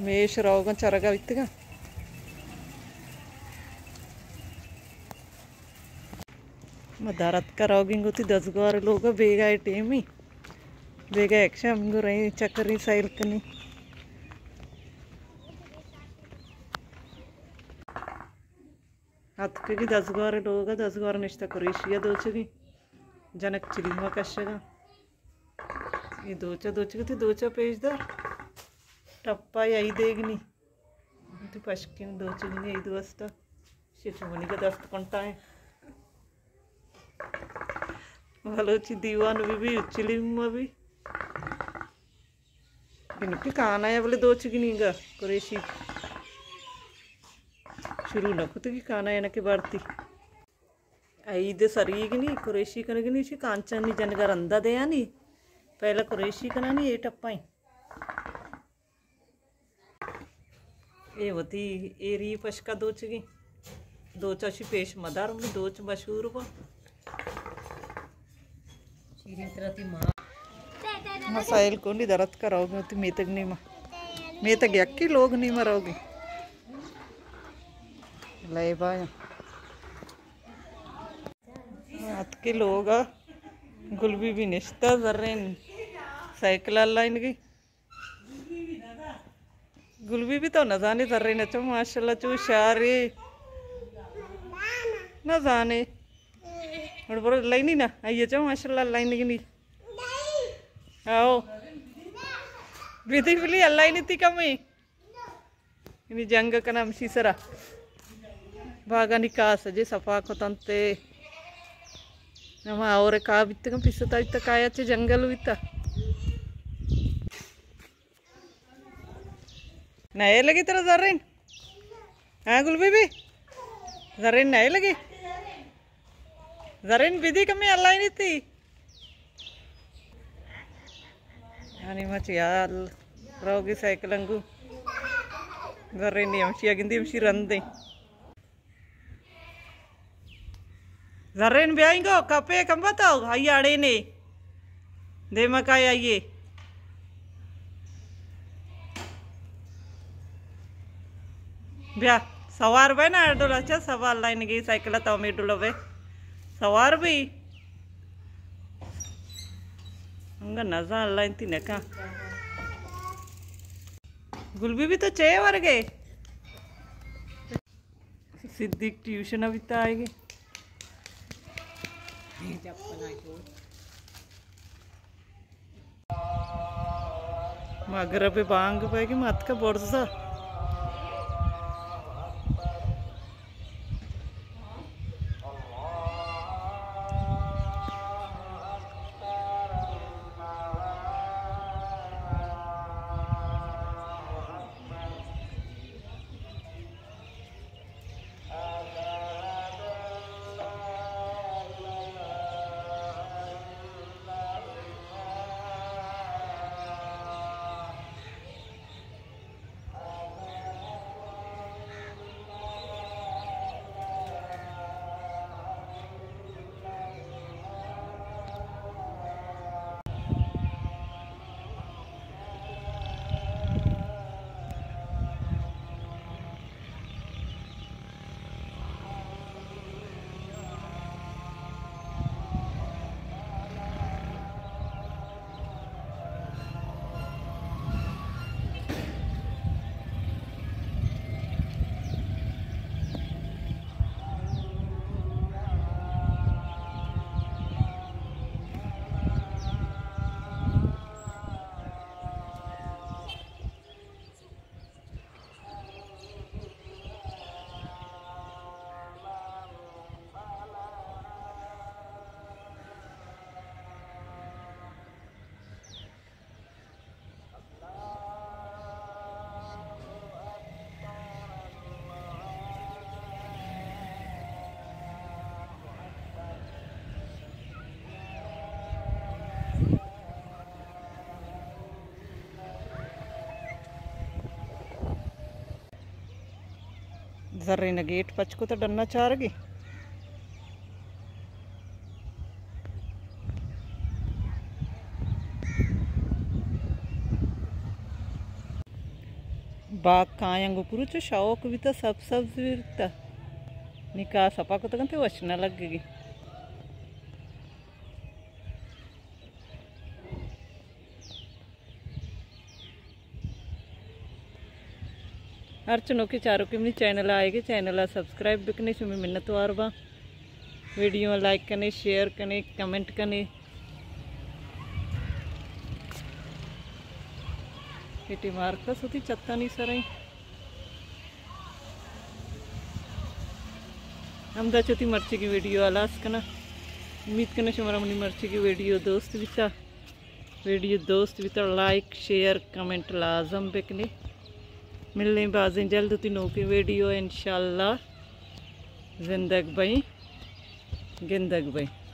میش روگاں چرگا بیتگاں۔ ما در اتکا روگیں گوں وتی دزگوار لوگا، بیگا اے ٹیمی، بیگا یک شام گوں رئیں چکریں سیل کنیں۔ اتکگی دزگوار لوگا، دزگوار نشتہ قریشی ءَ دوچگی، جنک چلیما کشگا۔ اے دوچا دوچگی، تئی دوچا پیش دار۔ ٹپا یا ای دیگنی۔ تو پشکیں دوچگی نی، ای دوستا۔ شیف منی کا دست کنٹا ہے۔ بلوچی دیوان بی بی، چلیما بی۔ گنوکی کانا یا بلے دوچگی نی گا، قریشی شروع نہ کتگی کانا یا نہ کہ بارتی۔ عید سریگ نی، قریشی کنگ نی، شی کانچانی جنگا رندا دیانی۔ پہلا قریشی کنانی، اے ٹپائیں۔ اے وتی ایری پشکا دوچگی۔ دوچا شی پیش مدار، دوچ مشہور با۔ مسائل کونی درت کا روگی وتی میتگ نیما۔ میتگ یکی لوگ نیما روگی۔ لے بایا۔ اتکی لوگا گل بی بی نشتہ، زرین سائیکل لائنگی۔ گل بی بی تو نزانے زرین چو ماشاءاللہ چو شارے۔ نزانے۔ اور برو لائنی نا، آئیے چو ماشاءاللہ لائنگی نی۔ آؤ۔ بیدی بلی اللہ نی تی کمی۔ انی جنگ کنا ہمشی سرا۔ باگانی کاس جے صفا کتنتے۔ ہما اور کا بیتگن پیستا بیتا کایا چے جنگل بیتا۔ نئے لگی ترا زرین؟ ہاں گل بی بی؟ زرین نئے لگی؟ زرین بیدی کمی اللہ نی تی۔ یعنی مچ یال روگی سائیکل انگو۔ زرین نی ہمشی اگندی ہمشی رندیں۔ زرین بیائیں گو، کپے کمبا تو، آئی اڑے نے۔ دیما کائے آئیے۔ بیا، سوار بے نا، ڈولا چا سوار لائن گئی سائیکل تو می ڈولا بے۔ سوار بی۔ انگا نزان لائن تی نکا۔ گل بی بی تو چے ورگے؟ صدیق ٹیوشن ءَ بیتا آئیگی۔ مغرب بانگ بئیگی، ما اتکا برزا۔ زرین ءَ گیٹ پچ کت ءُ ڈن ءَ چارگی۔ باغ کایاں گوں پورو چو شوق بیتا، سبز سبز بیتا۔ نی کاہ سپا کتگ انت، وش نہ لگگی۔ ہرچ نوکیں چاروکیں منی چینل ءَ آئیگے، چینل ءَ سبسکرائب بکنے، شمے منتوار باں۔ ویڈیو ءَ لائک کنے، شیئر کنے، کمنٹ کنے۔ اے ٹی مارکس وتی چتانی سر ایں۔ ہمدا چہ وتی مرچیگیں ویڈیو ہلاس کناں۔ امید کناں شمارا منی مرچیگیں ویڈیو دوست بیتا۔ ویڈیو دوست بیتا، لائک، شیئر، کمنٹ لازم بکنے۔ ملیں بازیں جلد وتی نوکیں ویڈیو ءَ انشاءاللہ۔ زندگ بئیں، گندگ بئیں۔